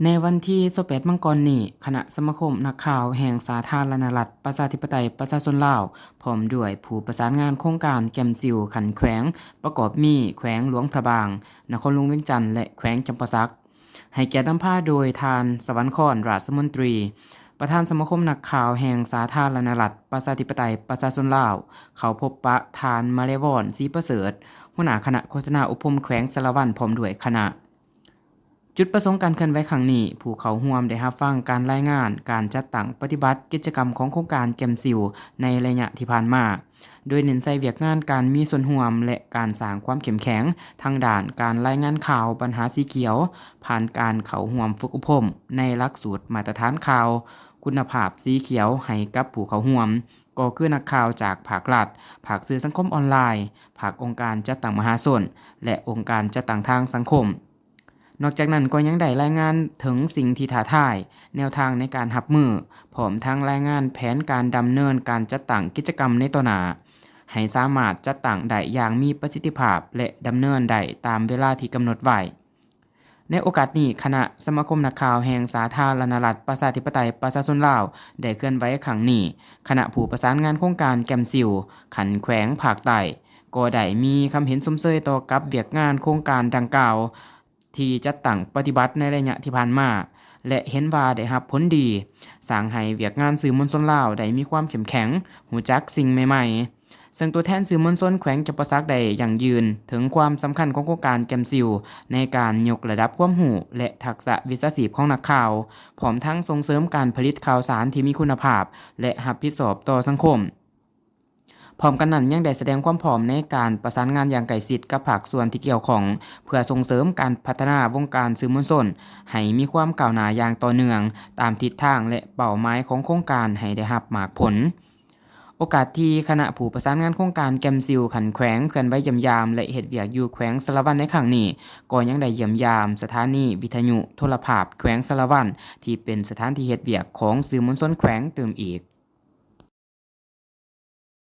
ໃນວັນທີຊາວແປດມັງກອນນີ້, ຄະນະສະມາຄົມນັກຂ່າວແຫ່ງສາທາລະນະລັດປະຊາທິປະໄຕປະຊາຊົນລາວ ພ້ອມດ້ວຍຜູ້ປະສານງານໂຄງການແກມຊິວຂັ້ນແຂວງ ປະກອບມີແຂວງຫຼວງພະບາງ, ນະຄອນຫຼວງວຽງຈັນ ແລະ ແຂວງຈຳປາສັກ, ໃຫ້ກຽດນຳພາໂດຍທ່ານ ສະຫວັນຄອນ ຣາຊມົນຕີ, ປະທານສະມາຄົມນັກຂ່າວແຫ່ງສາທາລະນະລັດປະຊາທິປະໄຕປະຊາຊົນລາວ, ເຂົ້າພົບປະທ່ານ ມະເລວອນ ສີປະເສີດ, ຫົວໜ້າຄະນະໂຄສະນາອົບຮົມແຂວງສາລະວັນ ພ້ອມດ້ວຍຄະນະ. ຈຸດປະສົງການເຄື່ອນໄຫວຄັ້ງນີ້, ຜູ້ເຂົ້າຮ່ວມໄດ້ຮັບຟັງການລາຍງານການຈັດຕັ້ງປະຕິບັດກິດຈະກຳຂອງໂຄງການແກມຊິວໃນໄລຍະທີ່ຜ່ານມາ, ໂດຍເນັ້ນໃສ່ວຽກງານການມີສ່ວນຮ່ວມ ແລະ ການສ້າງຄວາມເຂັ້ມແຂງທາງດ້ານການລາຍງານຂ່າວບັນຫາສີຂຽວ, ຜ່ານການເຂົ້າຮ່ວມຝຶກອົບຮົມໃນຫຼັກສູດມາດຕະຖານຂ່າວຄຸນນະພາບສີຂຽວໃຫ້ກັບຜູ້ເຂົ້າຮ່ວມ, ກໍຄືນັກຂ່າວຈາກພາກລັດ, ພາກສື່ສັງຄົມອອນລາຍ, ພາກອົງການຈັດຕັ້ງມະຫາຊົນ ແລະ ອົງການຈັດຕັ້ງທາງສັງຄົມ. ນອກຈາກນັ້ນກໍຍັງໄດ້ລາຍງານເຖິງສິ່ງທີ່ທ້າທາຍ, ແນວທາງໃນການຮັບມື, ພ້ອມທັງລາຍງານແຜນການດຳເນີນການຈັດຕັ້ງກິດຈະກຳໃນຕໍ່ໜ້າ, ໃຫ້ສາມາດຈັດຕັ້ງໄດ້ຢ່າງມີປະສິດທິພາບ ແລະ ດຳເນີນໄດ້ຕາມເວລາທີ່ກຳນົດໄວ້. ໃນໂອກາດນີ້, ຄະນະສະມາຄົມນັກຂ່າວແຫ່ງສາທາລະນະລັດປະຊາທິປະໄຕປະຊາຊົນລາວ ໄດ້ເຄື່ອນໄຫວຄັ້ງນີ້, ຄະນະຜູ້ປະສານງານໂຄງການແກມຊິວຂັ້ນແຂວງພາກໃຕ້ ກໍໄດ້ມີຄຳເຫັນຊົມເຊີຍຕໍ່ກັບວຽກງານໂຄງການດັ່ງກ່າວ ທີ່ຈັດຕັ້ງປະຕິບັດໃນໄລຍະທີ່ຜ່ານມາ ແລະ ເຫັນວ່າໄດ້ຮັບຜົນດີ, ສ້າງໃຫ້ວຽກງານສື່ມວນຊົນລາວໄດ້ມີຄວາມເຂັ້ມແຂງ, ຮູ້ຈັກສິ່ງໃໝ່ໆ. ເຊິ່ງຕົວແທນສື່ມວນຊົນແຂວງຈຳປາສັກໄດ້ຢັ້ງຢືນເຖິງຄວາມສຳຄັນຂອງໂຄງການແກມຊິວ ໃນການຍົກລະດັບຄວາມຮູ້ ແລະ ທັກສະວິຊາຊີບຂອງນັກຂ່າວ, ພ້ອມທັງສົ່ງເສີມການຜະລິດຂ່າວສານທີ່ມີຄຸນນະພາບ ແລະ ຮັບຜິດຊອບຕໍ່ສັງຄົມ. ພ້ອມກັນນັ້ນ, ຍັງໄດ້ສະແດງຄວາມພ້ອມໃນການປະສານງານຢ່າງໃກ້ຊິດກັບພາກສ່ວນທີ່ກ່ຽວຂ້ອງ ເພື່ອສົ່ງເສີມການພັດທະນາວົງການສື່ມວນຊົນໃຫ້ມີຄວາມກ້າວໜ້າຢ່າງຕໍ່ເນື່ອງ, ຕາມທິດທາງ ແລະ ເປົ້າໝາຍຂອງໂຄງການໃຫ້ໄດ້ຮັບໝາກຜົນ. ໂອກາດທີ່ຄະນະຜູ້ປະສານງານໂຄງການແກມຊິວຂັ້ນແຂວງເຄື່ອນໄຫວຢ້ຽມຢາມ ແລະ ເຮັດວຽກຢູ່ແຂວງສາລະວັນໃນຄັ້ງນີ້, ກໍຍັງໄດ້ຢ້ຽມຢາມສະຖານີວິທະຍຸໂທລະພາບແຂວງສາລະວັນ ທີ່ເປັນສະຖານທີ່ເຮັດວຽກຂອງສື່ມວນຊົນແຂວງຕື່ມອີກ.